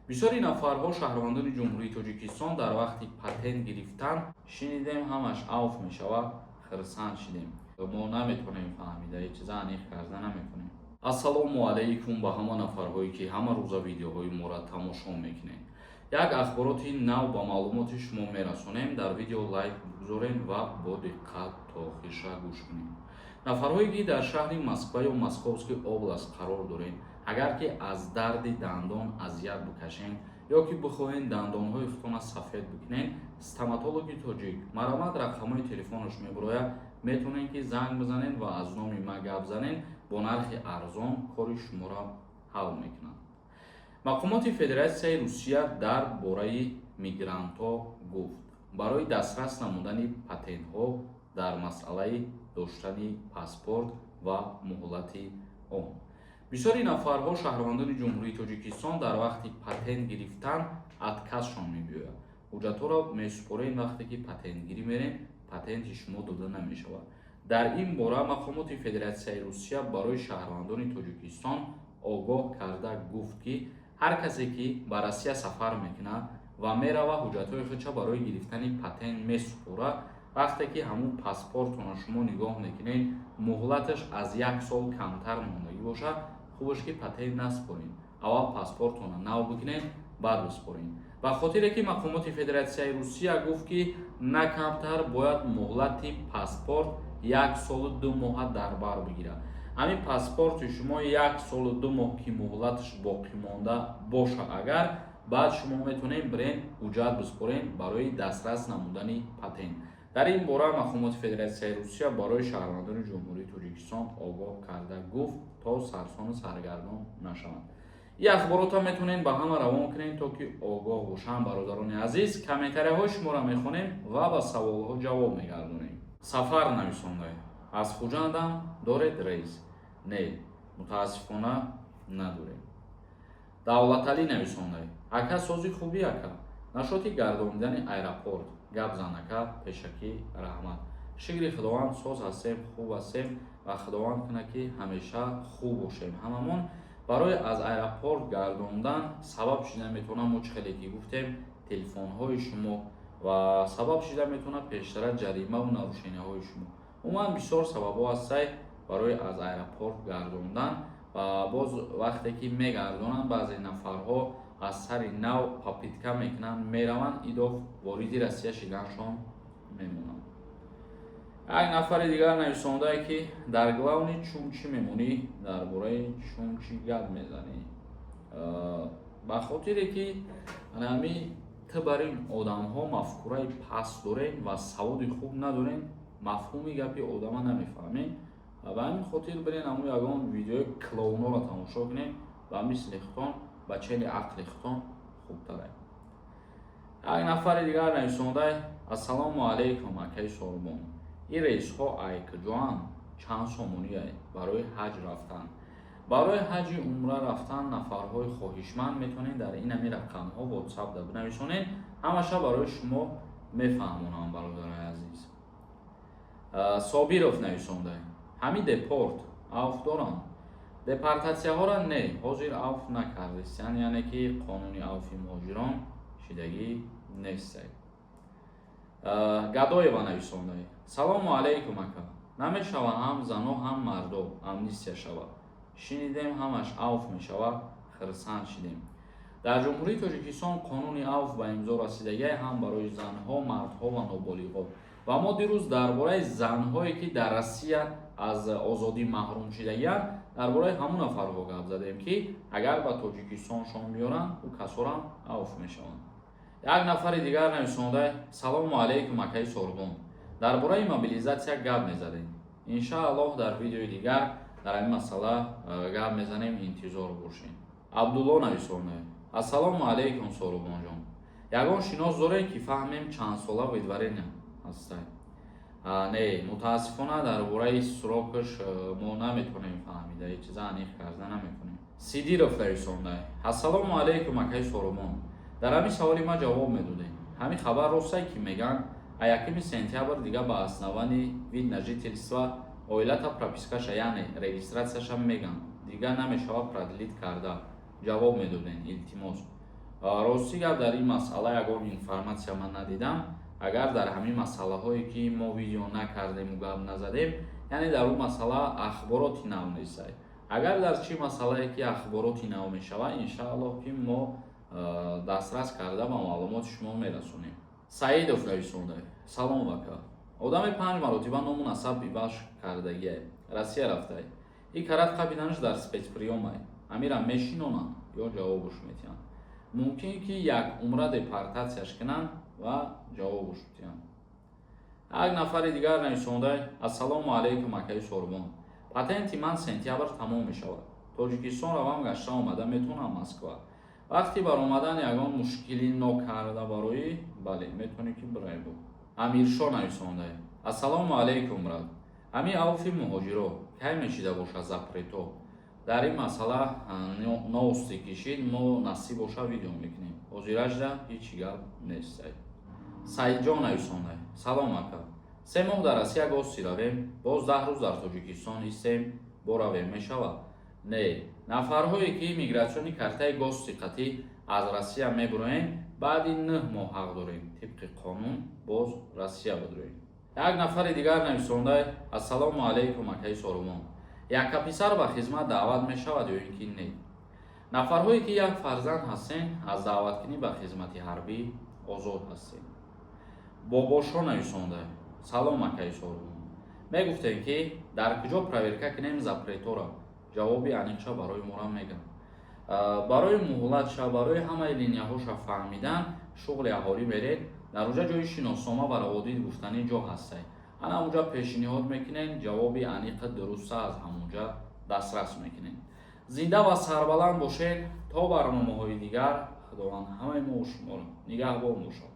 Бисёри нафарҳо, шаҳрвандони Ҷумҳурии Тоҷикистон, дар вақти патент гирифтан шинидем, ҳамаш авф мешавад, хирсанд шидем. Мо наметонем фаҳмида, ҳеҷ чиза аниқ карда наметонем. Ассалому алайкум ба ҳама нафарҳое, ки ҳама рӯза видеоҳои моро тамошо мекунед. Як ахбороти нав ба маълумоти шумо мерасонем. Дар видео лайк бигузорем ва бо диққат то охирша гӯш кунем. Нафарҳое, ки дар шаҳри Москва ё Московский область қарор доред, агар ки аз дарди дандон азият бикашед ё ки бихоҳед дандонҳои худтона сафед бикунед, стоматологи тоҷик марҳамат, рақамҳои телефонаш мебурояд, метавонед, ки занг бизанед ва аз номи ма гап занед, бо нархи арзон кори шуморо ҳал мекунанд. Мақомоти Федератсияи Русия дар бораи мигрантҳо гуфт, барои дастрас намудани патентҳо дар масъалаи доштани паспорт ва муҳлати он. Бисёри нафарҳо, шаҳрвандони Ҷумҳурии Тоҷикистон, дар вақти патент гирифтан отказшон мебиёяд. Ҳуҷҷатҳоро месупоред, вақте ки патентгирӣ мерем, патенти шумо дода намешавад. Дар ин бора мақомоти Федератсияи Русия барои шаҳрвандони Тоҷикистон огоҳ карда гуфт, ки ҳар касе, ки ба Россия сафар мекунад ва мерава, ҳуҷҷатҳои худша барои гирифтани патент месупорад, вақте ки ҳамун паспортона шумо нигоҳ мекунед, муҳлаташ аз як сол камтар мондагӣ бошад, хубаш ки патент насупоред, аввал паспортона нав бикунед, баъд бисупоред. Ба хотире ки мақомоти Федератсияи Русия гуфт, ки на камтар бояд муҳлати паспорт 1 солу 2 моҳа дар бар бигирад. Ҳамин паспорти шумо 1 солу 2 моҳ ки муҳлаташ боқӣ монда бошад агар, баъд шумо метавонед бирен, ҳуҷҷат бисупоред барои дастрас намудани патент. Дар ин бора мақомоти Федератсияи Русия барои шаҳрвандони Ҷумҳурии Тоҷикистон огоҳ карда гуфт, то сарсону саргардон нашаванд. Ин ахборотро метавонед ба ҳама равон кунед, то ки огоҳ бошанд. Бародарони азиз, комментарияҳои шуморо мехонем ва ба саволҳо ҷавоб мегардонем. Сафар нависонда: аз Хуҷандам, доред рейс? Не, мутаассифона, надорем. Давлаталӣ нависонда: ака, сози хубӣ, ака, насчёти гардонидани аэропорт гап зан, ака, пешакӣ раҳмат. Шукри Худованд, соз ҳастем, хуб ҳастем ва Худованд кунад, ки ҳамеша хуб бошем ҳамамон. Барои аз аэропорт гардондан сабаб шуда метавонам, мо чӣ хеле ки гуфтем, телефонҳои шумо ва сабаб шуда метавонад пештара ҷаримаву нарушенияҳои шумо. Умуман, бисёр сабабҳо ҳастай барои аз аэропорт гардондан. Ва боз вақте ки мегардонанд, баъзе нафарҳо аз сари нав попытка мекунанд, мераванд, идоф вориди Россия шиданшон мемонанд. Як нафари дигар нависондае, ки дар главный чум чӣ мемонӣ, дар бораи чум чӣ гап мезанӣ? Ба хотире ки ҳами ту бар ин одамҳо мафкураи паст дорем ва саводи хуб надорем, мафҳуми гапи одама намефаҳмем. Ба ҳамин хотир бирен, ҳамун ягон видеои клоунҳоро тамошо кунем, ба мисли худтон, ба чели ақли худтон хубтарае. Як нафари дигар нависондай: ассалому алайкум, акаи Сорбон, ин рейсҳо ай куҷоанд, чанд сомоние барои ҳаҷ рафтан? Барои ҳаҷи умра рафтан нафарҳои хоҳишманд метавонед дар ин ҳами рақамҳо ватсап да бинависонед, ҳамаша барои шумо мефаҳмонам, бародарои азиз. Собиров нависондай: ҳамин депорт авф доранд? Депортатсияҳоро не, ҳозир авф накардистян, яъне ки қонуни авфи муҳоҷирон шидагӣ нестай. Гадоева нависондай: салому алайкум, ака, намешава ҳам зано, ҳам мардо амнистия шавад? Шинидем, ҳамаш авф мешавад, хирсанд шидем. Дар Ҷумҳурии Тоҷикистон қонуни авф ба имзо расидагӣ ҳам барои занҳо, мардҳо ва ноболиғҳо. Ва мо дирӯз дар бораи занҳое, ки дар Россия аз озодӣ маҳрум шидагианд, дар бораи ҳамун нафарҳо гап задем, ки агар ба Тоҷикистоншон биёранд, ӯ касорам авф мешаванд. Як нафари дигар нависонда: салому алайкум, акаи Сорбон, дар бораи мобилизатсия гап мезадем. Иншааллоҳ, дар видеои дигар дар ҳамин масъала гап мезанем, интизор бошед. Абдулло нависонда: ассалому алайкум, Сорубонҷон, ягон шинос доред, ки фаҳмем чандсола выдворение ҳастай? Не, мутаассифона, дар бораи срокаш мо наметавонем фаҳмида, ҳеҷ чиза аниқ карда наметавонем. Сидиров нависонда: ассалому алайкум, акаи Сорубон, дар ҳамин саволи ман ҷавоб медодем. Ҳамин хабар ростае, ки мегӯянд, а 1 сентябр дига ба основании вид на жительство оилата пропискаша, яъне регистратсияша мегӯянд, дига намешавад продлить карда? Ҷавоб медодем, илтимос. Рости гап, дар ин масъала ягон информация ман надидам. Агар дар ҳамин масъалаҳое, ки мо видео накардему гап назадем, яъне дар он масъала ахбороти нав нестай. Агар дар чӣ масъалае ки ахбороти нав мешавад, иншааллоҳ, ки мо дастрас карда ба маълумоти шумо мерасонем. Саидов нависонда: «Салом, вака. Одаме панҷ маротиба ному насаб иваз кардагиай, Россия рафтай, и карат қабиданаш дар спецприём ай. Амира мешинонанд ё ҷавобуш метиҳанд? Мумкин ки як умра депортатсияш кунанд ва ҷавобуш диҳанд». Як нафари дигар нависонда: «Ассалому алайкум, акаи Сорбон. Патенти ман сентябр тамом мешавад. Тоҷикистон равам, гашта омада метавонам Москва? Вақти баромадан ягон мушкилӣ нокарда барои?» Бале, метавонӣ ки бирай бо. Амиршо нависонда: «Ассалому алайкум, брат. Ҳами авфи муҳоҷиро кай мешида бошад запрето?» Дар ин масъала новости кишид, мо насиб боша, видео мекунем. Ҳозиражда ҳеҷ гап нест. Саидҷон нависонда: «Салом, ака. 3 моҳ дар Россия гости равем, боз 10 рӯз дар Тоҷикистон истем, боравем, мешавад?» Не, нафарҳое ки миграционный картаи гости қатъӣ аз Россия мебуроем, баъди 9 моҳ ҳақ дорем тибқи қонун боз Россия бидроем. Як нафари дигар нависонда: «Ассалому алайкум, акаи Сорумон. Якка писар ба хизмат даъват мешавад ё ин ки не?» Нафарҳое ки як фарзанд ҳастен, аз даъваткунӣ ба хизмати ҳарбӣ озод ҳастем. Бобошо нависонда: «Салом, акаи Сорумон. Мегуфтем, ки дар куҷо проверка кунем запретора? Ҷавоби аниқша барои морам мегӯям». Барои муҳлатша, барои ҳамаи линияҳоша фаҳмидан, шуғли аҳолӣ меред, дар уҷа ҷои шиноснома ва раводид гуфтанӣ ҷо ҳастай, ана уҷа пешниҳод мекунед, ҷавоби аниқи дуруста аз ҳамонҷа дастрас мекунед. Зинда ва сарбаланд бошед то барномаҳои дигар. Худованд ҳамаи мо шуморо нигаҳбон бошад.